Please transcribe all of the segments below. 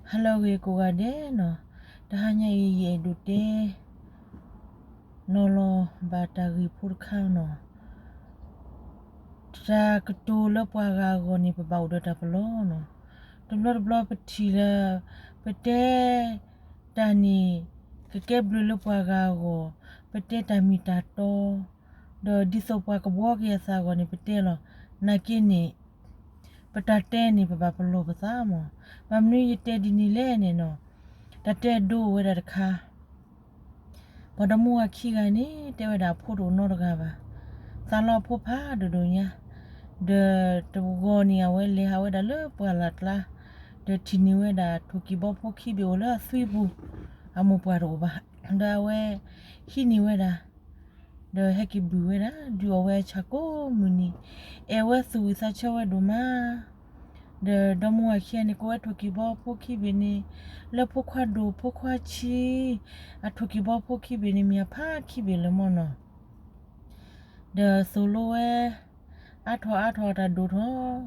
ဟါလၢအဂ့ၤကိးဂၤဒဲးနီၤ, တဟါညါအံၤ ယအဲၣ်ဒိးတဲ နီၤလီၤဘၣ်တၢ်ဂ့ၢ်ဖိတခါနီၤ, တၢ်ကတိၤလၢပှၤဂၤအဂီၢ်န့ၣ် ပဘၣ်အိၣ်ဒီးတၢ်ပလီၢ်နီၤ, တဘျီတဘျီပထံၣ်လၢ ပတဲ တၢ်န့ၣ် ကကဲဘျုးလၢပှၤဂၤအဂီၢ်, ပတဲတၢ်မ့ၢ်တၢ်တီ, ဒီးဒ်သိးပှၤကဘှီက့ၤအသးအဂီၢ်န့ၣ် ပတဲလီၤ, နာ်က့န့ၣ် ပတၢ်တဲန့ၣ် ပဘၣ်ပလီၢ်ပသးမး, ဘၣ်မနုၤယတဲဒ်န့ၣ်လဲၣ်န့ၣ်နီၤ, တၢ်တဲဒိအိၣ်ဝဲဒၣ်တခါ ပှၤဒီမါဝၤခံဂၤန့ၣ် တဲဝဲဒၣ်အဖိတအိၣ်နီတဂၤဘၣ်, သးလီအဖိဖးဒိၣ်ဒိၣ်ညါ, ဒီးတဂီၤန့ၣ် အဝဲလဲၤဟးဝဲဒၣ်လၢပှၢ်လၢ်ကျါ, ဒီးထံၣ်န့ၢ်ဝဲဒၣ်ထိၣ်ကံၢ်ဘီဖိခံဘ့ၣ်အိၣ်လၢအသွံပူၤ, အမိၢ်ပှၢ်တအိၣ်ဘၣ်, ဒီးအဝဲ ဟံးန့ၢ်ဝဲဒၣ် ဒီးဟဲက့ၤဘုၣ်ဝဲဒၣ် ဒုးအီၣ်ဝဲအဆၣ်ကိးမုၢ်နံၤ, အဲၣ်ဝဲသူၣ်ဝံၣ်သးဆၢဝဲဒိၣ်မး, ဒီးဒီမါဝၤခံဂၤန့ၣ် ကိးဝဲထိၣ်ကံၢ်ဘီဖိခံဘ့ၣ်န့ၣ် လၢဖိခွါဒိၣ်ဖိခွါဆံး, အထိၣ်ကံၢ်ဘီဖိခံဘ့ၣ်န့ၣ် မ့ၢ်အဖးခံဘ့ၣ်လၢၤမၢ်နီၤ, ဒီးသိၣ်လိဝဲ အါထီၣ်အါထီၣ်အတၢ်ဒိၣ်ထီၣ်,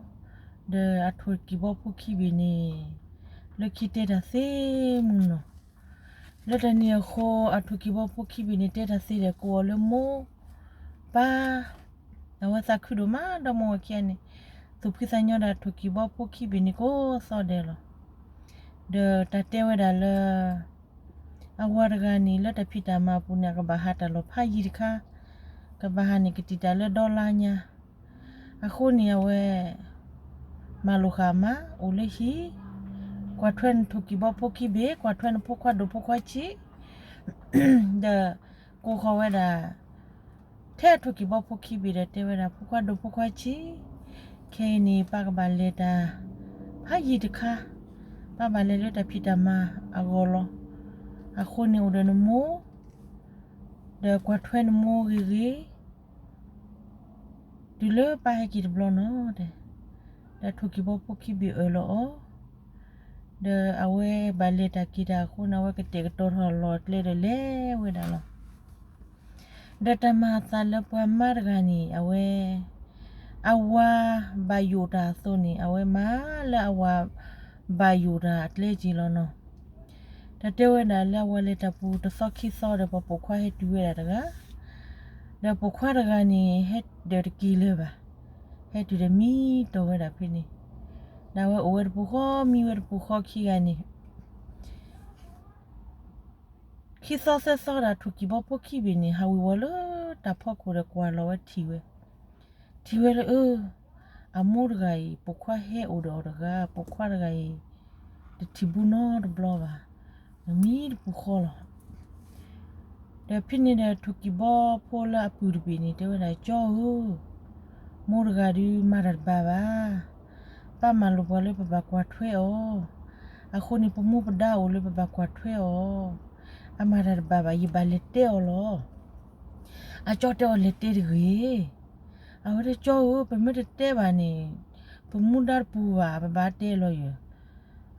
ဒီးအထိၣ်ကံၢ်ဘီဖိခံဘ့ၣ်န့ၣ် လၢခံတဲတၢ်သ့မုၢ်နီၤ, လၢတၢ်န့ၣ်အဃိ အထိၣ်ကံၢ်ဘီဖိခံဘ့ၣ်န့ၣ် တဲတၢ်သ့ဒီး ကိးအီၤလၢမိၢ် ပၢ်, အဝဲသးခုဒိၣ်မး ဒီမါဝၤခံဂၤန့ၣ်, သူၣ်ဖှံသးညီဒီးအထိၣ်ကံၢ်ဘီဖိခံဘ့ၣ်န့ၣ် ကိးသီၣ်ဒဲးလီၤ, ဒီးတၢ်တဲဝဲဒၣ်လၢ အဝၤတဂၤန့ၣ် လၢတၢ်ဖံးတၢ်မၤအပူၤန့ၣ် အကဘၣ်ဟးတၢ်လီၢ်ဖးယံၤတခါ, ကဘၣ်ဟးန့ၣ် ကတံာ်တာ်လၢဒီလါညါ, အဃိန့ၣ်အဝဲ မၤလိာ်ဃာ်မး အိၣ်လၢဟံၣ်, ကွၢ်ထွဲနထိၣ်ကံၢ်ဘီဖိခံဘ့ၣ်, ကွၢ်ထွဲနဖိခွါဒိၣ်ဖိခွါဆံး, ဒီးကိးဃီၤဝဲဒၣ် ထဲအထိၣ်ကံၢ်ဘီဖိခံဘ့ၣ်ဒီး တဲဝဲဒၣ် ဖိခွါဒိၣ်ဖိခွါဆံး, ခဲအံၤန့ၣ် ပၢ်ကဘၣ်လဲၤတၢ် ဖးယံၤတခါ, ပၢ်ဘၣ်လဲၤလၢတၢ်ဖံးတၢ်မၤအဂီၢ်လီၤ, အဃိန့ၣ်အိၣ်ဒီးနမိၢ်, ဒီးကွၢ်ထွဲနမိၢ်ဂ့ၤဂ့ၤ တုၤလၢပၢ်ဟဲက့ၤတဘျီနီၤ, ဒီးထိၣ်ကံၢ်ဘီဖိခံဘ့ၣ်အၢၣ်လီၤအီၤ, ဒီးအဝဲဘၣ်လဲၤတၢ်က့ၤတၢ်အဃိန့ၣ် အဝဲကတဲာ်ကတီၤထီၣ်လီၢ်ကျဲဒီးလဲၤဝဲဒၣ်လီၤ, ဒီးတၢ်မၤအသးလၢပှၤမါတဂၤန့ၣ် အဝဲ အဝၤဘၣ်ယိၣ်တၢ်အသိးန့ၣ် အဝဲမၤလၢအဝၤဘၣ်ယိၣ်တၢ်အကျဲက့ၤလီၤနီၤ, တၢ်တဲဝဲဒၣ်လၢအဝၤလဲၤတၢ်ပူၤတသီခံသီဒီး ပှၤပိာ်ခွါဟဲတုၤဝဲဒၣ်တဂၤ, ဒီးပိာ်ခွါတဂၤန့ၣ် ဟဲဒီးတက့ၤလၢၤဘၣ်, ဟဲတုၤဒီးမံတီၢ်ဝဲဒၣ်ဖဲန့ၣ်, ဒီးအဝဲအိၣ်ဝဲတပူၤဃီ မံဝဲတပူၤဃီခံဂၤန့ၣ် ခံသီသၢသီဒီးထိၣ်ကံၢ်ဘီဖိခံဘ့ၣ်န့ၣ် ဟးဝံၤဝီၤလၢတၢ်ဖီခိၣ်ဒီးကွၢ်လီၤဝဲထံၣ်ဝဲ, ထံၣ်ဝဲလၢအၢ အမိၢ်တဂၤအံၤ ပိာ်ခွါဟဲအိၣ်ဒီးအီၤတဂၤ, ပိာ်ခွါတဂၤအံၤ တထံၣ်ဘူးနီတဘျီဘၣ်, မံတပူၤဃီလီၤ. ဒီးဖဲန့ၣ်ဒီးထိၣ်ကံၢ်ဘီဖိလၢအပုၢ်တဘ့ၣ်န့ၣ် တဲဝဲဒၣ် ကၠီဧၢ, မိၢ်တဂၤဒုးမၤတၢ်တဘၣ်ဘၣ်, ပၢ်မၤလိာ်ပှၤလၢပဘၣ်ကွၢ်ထွဲအီၤ, အဃိန့ၣ် ပမူပဒါအိၣ်လၢပဘၣ်ကွၢ်ထွဲအီၤ, အမၤတၢ်တဘၣ်ဘၣ် ယဘၣ်လဲၤတဲအီၤလီၤ. အကၠီတဲအီၤ လဲၤတဲတဂ့ၤ. အဝဲတဲ ကၠီဧၢ, ပမ့ၢ်တတဲဘၣ်န့ၣ် ပမူဒါတပူၤဘၣ်, ပဘၣ်တဲလီၤယဲ.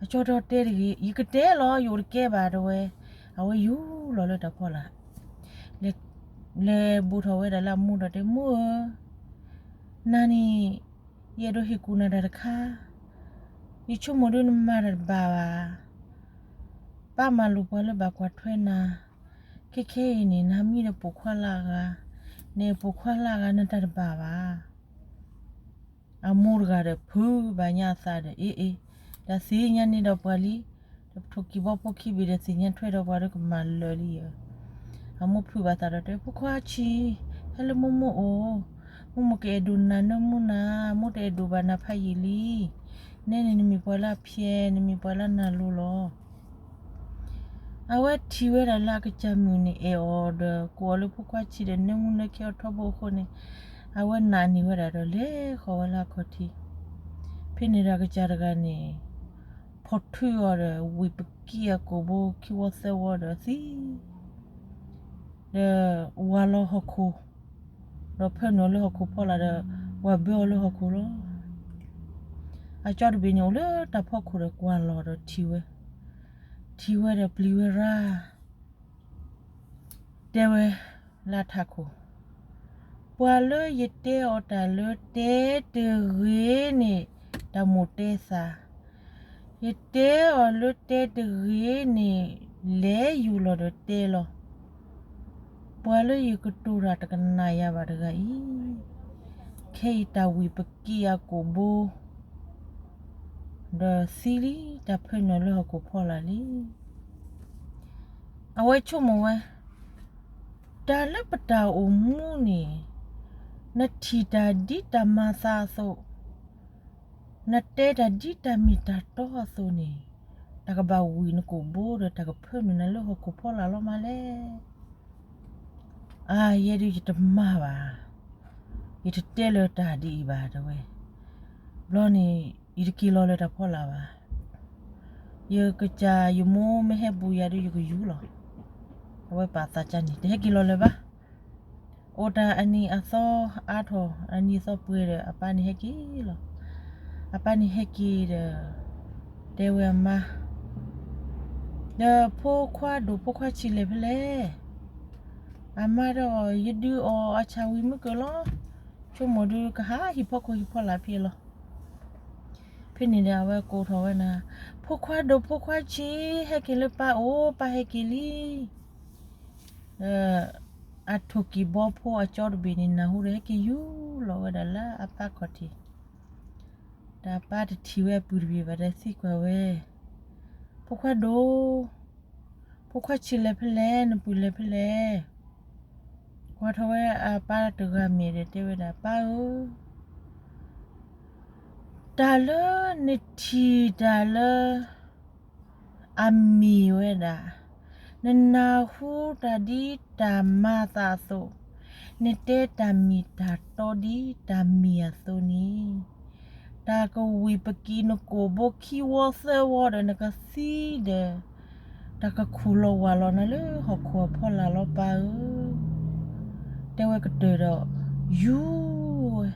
အကၠီတဲအီၤ တဲတဂ့ၤ, ယကတဲလီၤ, ယအိၣ်တကဲဘၣ် တဲဝဲ. အဝဲယူၤလီၤလၢတၢ်ဖီလာ်, လဲၤ လဲၤဘူးထီၣ်ဝဲဒၣ်လၢအမိၢ်ဒီးတဲ မိၢ်ဧၢ, နၤန့ၣ် ယအဲၣ်ဒိးဟ့ၣ်ကူၣ်နၤတၢ်တခါ, ယဆိကမိၣ်ဒုးနမၤတၢ်တဘၣ်ဘၣ်. ပၢ်မၤလိာ်ပှၤလၢဘၣ်ကွၢ်ထွဲနၤ, ခဲခဲအံၤန့ၣ် နမံဒီးပိာ်ခွါလၢအဂၤ, နအဲၣ်ပိာ်ခွါလၢအဂၤ နတၢ်တဘၣ်ဘၣ်. အမိၢ်တဂၤဒီး ဖုးဘၣ်ညါအသးဒီး အ့ အ့, တၢ်သ့ၣ်ညါန့ၢ်ဒီးပှၤလံ, ဒီးပထိၣ်ကံၢ်ဘီဖိခံဘ့ၣ်ဒီး သ့ၣ်ညါထွဲဒီးပှၤဒီးကမၤလၢာ်လံဧါ. အမိၢ်ဖုးဘၣ်သးဒီးတဲ ဖိခွါဆံး, ဟဲလၢမိၢ်မိၢ်အိၣ်, မိၢ်မိၢ်ကအဲၣ်ဒိၣ်နၤနၢမူနၤ, မိၢ်တအဲၣ်ဒိၣ်ဘၣ်နၤဖးယံာ်လံ. နဲန့ၣ် နမ့ၢ်ပှၤလၢအဖျဲး, နမ့ၢ်ပှၤလၢအနၢ်လိၤလီၤ. အဝဲထံၣ်ဝဲဒၣ်လၢအကစၢ်မုၣ်န့ၣ် အဲၣ်အီၤဒီးကိးအီၤလၢဖိခွါဆံးဒီး နၢမူနၢခဲအီၤထီဘိအဃိန့ၣ်, အဝဲနာ်န့ၢ်ဝဲဒၣ်ဒီး လဲၤဃီၤဝဲလၢအခီၣ်ထံး. ဖဲန့ၣ်ဒီးအကစၢ်တဂၤန့ၣ် ဖီၣ်ထုးအီၤဒီး ဝံၣ်ပကံၢ်အကိာ်ဘိခံဝီသၢဝီဒီးသံ ဒီးဝၤလီၤဟီၣ်ခိၣ်, ဒီးဖၢနုာ်အီၤလၢဟီၣ်ခိၣ်ဖီလာ်ဒီး ဝၤဘၢအီၤလၢဟီၣ်ခိၣ်လီၤ. အကၠီတဘ့ၣ်န့ၣ် အိၣ်လၢတၢ်ဖီခိၣ်ဒီးကွၢ်လီၤဒီးထံၣ်ဝဲ, ထံၣ်ဝဲဒီးပျံၤဝဲရၢ် တဲဝဲလၢအထးခိၣ်, ပှၤလၢယတဲအီၤတၢ်လၢတဲတဂ့ၤန့ၣ် တၢ်မိၣ်တဲသး, ယတဲအီၤလၢတဲတဂ့ၤန့ၣ် လဲၤယူၤလီၤဒီးတဲလီၤ. ပှၤလၢယကတိၤတၢ်တကနၣ်ယၤဘၣ်တဂၤအံၤ, ခဲအံၤတၢ်ဝံၣ်ပကံအကိာ်ဘိ ဒီးသံလံ, တၢ်ဖၢနုာ်လၢဟီၣ်ခိၣ်ဖီလာ်လံ. အဝဲဆိကမိၣ်ဝဲ, တၢ်လၢပတၢ်အိၣ်မူန့ၣ် နထံၣ်တၢ်ဒ်တၢ်မၤသးအသိး, နတဲတၢ်ဒ်တၢ်မ့ၢ်တၢ်တီအသိးန့ၣ်, တၢ်ကဘၣ်ဝံၣ်နကိာ်ဘိဒီး တၢ်ကဖၢနုာ်နၤလၢဟီၣ်ခိၣ်ဖီလာ်လီၤမးလဲၣ်. အါ, ယဲဒုးယတမၤဘၣ်, ယတတဲလၢၤတၢ်ဒ်အံၤဘၣ် တဲဝဲ. ဘျီန့ၣ် ယတက့ၤလီၤလၢၤတၢ်ဖီလာ်ဘၣ်. ယကစၢ်ယမိၢ်မ့ၢ်ဟဲဘူးယၤဒီး ယကယူၤလီၤ. အဝဲပာ်သးကါန့ၣ် တဟဲက့ၤလီၤလၢၤဘၣ်. အိၣ်တၢ်အနံၤအသီအါထီၣ်, အနံၤအသီပှဲၤဒီး အပၢ်န့ၣ်ဟဲက့ၤလီၤ. အပၢ်န့ၣ်ဟဲက့ၤဒီး တဲဝဲအမါ, ဒီးဖိခွါဒိၣ်ဖိခွါဆံးလဲၣ်ဖဲလဲၣ်. အမါဒီး ယဒုးအီၣ်အဆၣ်ဝံၤမုၢ်ကၢၤလီၤ. ဆိကမိၣ်ဒုးကဟးဟံၣ်ဖီခိၣ်ဟံၣ်ဖီလာ်ဖဲအံၤလီၤ. ဖဲန့ၣ်ဒီး အဝဲကိးထီၣ်ဝဲဒၣ်, ဖိခွါဒိၣ်ဖိခွါဆံး, ဟဲက့ၤလၢပၢ်အိၣ်, ပၢ်ဟဲက့ၤလံ. ဒီးအထိၣ်ကံၢ်ဘီဖိအကၠီတဘ့ၣ်န့ၣ် နၢ်ဟူဒီး ဟဲက့ၤယူၤလီၤဝဲဒၣ်လၢအပၢ်ခီၣ်ထံး. ဒီးအပၢ်တထံၣ်ဝဲအပုၢ်တဘ့ၣ်ဘၣ်ဒီး သံကွၢ်ဝဲ, ဖိခွါဒိၣ်, ဖိခွါဆံးလဲၣ်ဖဲလဲၣ်, နပုၢ်လဲၣ်ဖဲလဲၣ်. ကွၢ်ထီၣ်ဝဲအပၢ်တဂၤမဲာ်ဒီး တဲဝဲဒၣ်, ပၢ်ဧၢ, တၢ်လၢနထံၣ်တၢ်လၢ အမ့ၢ်ဝဲဒၣ်, နနၢ်ဟူတၢ်ဒ်တၢ်မၤသးအသိး, နတဲတၢ်မ့ၢ်တၢ်တီဒ်တၢ်မ့ၢ်အသိးန့ၣ်, တၢ်ကဝံၣ်ပကံနကိာ်ဘိခံဝီသၢဝီဒီး နကသံဒီး တၢ်ကခူၣ်လီၤဝးလီၤနၤလၢဟီၣ်ခိၣ်အဖီလာ်လီၤ ပၢ်ဧၢ. တဲဝဲကတၢၢ်ဒီး ယူၤဝဲ,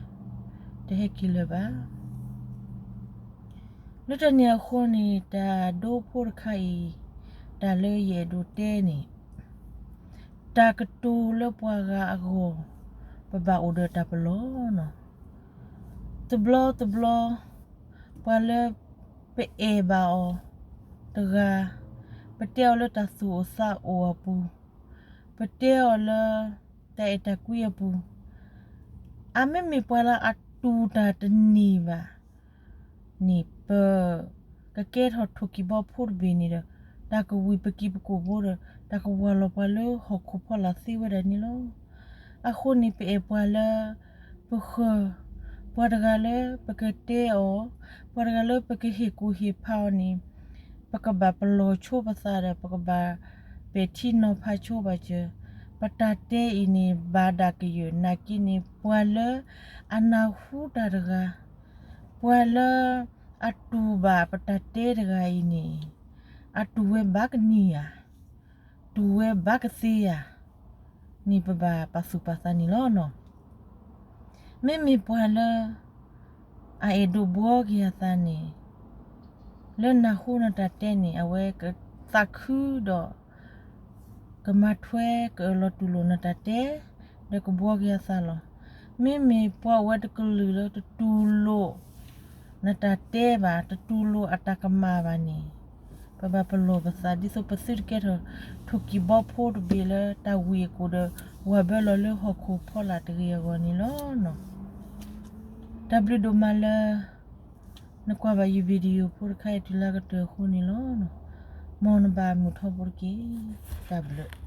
တဟဲက့ၤလၢၤဘၣ်. လၢတၢ်န့ၣ်အဃိန့ၣ် တၢ်ဒိဖိတခါအံၤ, တၢ်လၢယအဲၣ်ဒိးတဲန့ၣ်, တၢ်ကတိၤလၢပှၤဂၤအဂီၢ်, ပဘၣ်အိၣ်ဒီးတၢ်ပလီၢ်နီၤ. တဘျီတဘျီ, ပှၤလၢပအဲၣ်ဘၣ်အီၤတဂၤ, ပတဲအီၤလၢတၢ်သူၣ်အိၣ်သးအိၣ်အပူၤ, ပတဲအီၤလၢတၢ်အဲၣ်တၢ်ကွံအပူၤ, အမ့မ့ၢ်ပှၤလၢအတူၢ်တၢ်တန့ၢ်ဘၣ် န့ၣ် ပကကဲထီၣ်ထိၣ်ကံၢ်ဘီဖိတဘ့ၣ်န့ၣ်ဒီး, တၢ်ကဝံၣ်ပကံပကိာ်ဘိဒီး တၢ်ကဝးလီၤပှၤလၢဟီၣ်ခိၣ်ဖီလာ်သ့ဝဲဒၣ်န့ၣ်လီၤ. အဃိန့ၣ် ပအဲၣ်ပှၤလၢပဃၢၤ, ပှၤတဂၤလၢပကတဲအီၤ, ပှၤတဂၤလၢပကဟ့ၣ်ကူၣ်ဟ့ၣ်ဖးအီၤန့ၣ်, ပကဘၣ်ပလီၢ်ဆိပသးဒီး ပကဘၣ်ပဲာ်ထံနီၤဖးဆိဘၣ်စၢၤ. ပတၢ်တဲအံၤန့ၣ် ဘၣ်ဒၣ်ကယၢၢ်နာ်က့န့ၣ် ပှၤလၢအနၢ်ဟူတၢ်တဂၤ, ပှၤလၢအတူၢ်ဘၣ်ပတၢ်တဲတဂၤအံၤန့ၣ်, အတူၢ်ဝဲဘၣ်ကနံၤဧါ, တူၢ်ဝဲဘၣ်ကသ့ဧါန့ၣ် ပဘၣ်ပာ်သူၣ်ပာ်သးန့ၣ်လီၤနီၤ. မ့မ့ၢ်ပှၤလၢအအဲၣ်ဒိးဘှီက့ၤအသးန့ၣ်, လၢနၢ်ဟူနတၢ်တဲန့ၣ် အဝဲကသးခုဒီး ကမၤထွဲကအၢၣ်လီၤတူၢ်လိာ်နတၢ်တဲ, ဒီးကဘှီက့ၤအသးလီၤ. မ့မ့ၢ်ပှၤအိၣ်ဝဲတကလုာ်လၢတတူၢ်လိာ်နတၢ်တဲဘၣ်, တတူၢ်လိာ်အတၢ်ကမၣ်ဘၣ်န့ၣ်, ပဘၣ်ပလီၢ်ပသး ဒ်သိးပသုတကဲထီၣ် ထိၣ်ကံၢ်ဘီဖိတဘ့ၣ်လၢတၢ်ဝံၣ်အကိာ်ဒီး ဝၤဘၢလီၤလၢဟီၣ်ခိၣ်ဖီလာ်တဂ့ၤအဂီၢ်န့ၣ်လီၤ. တၢ်ဘျုးဒိၣ်မးလၢ နကွၢ်ဘၣ်ယ video ဖိတခါအံၤတုၤလၢအကတၢၢ်အဃိန့ၣ်လီၤ. မ်နဘၣ်မုာ်ထီဘိတက့ၢ်. တၢ်ဘျုး.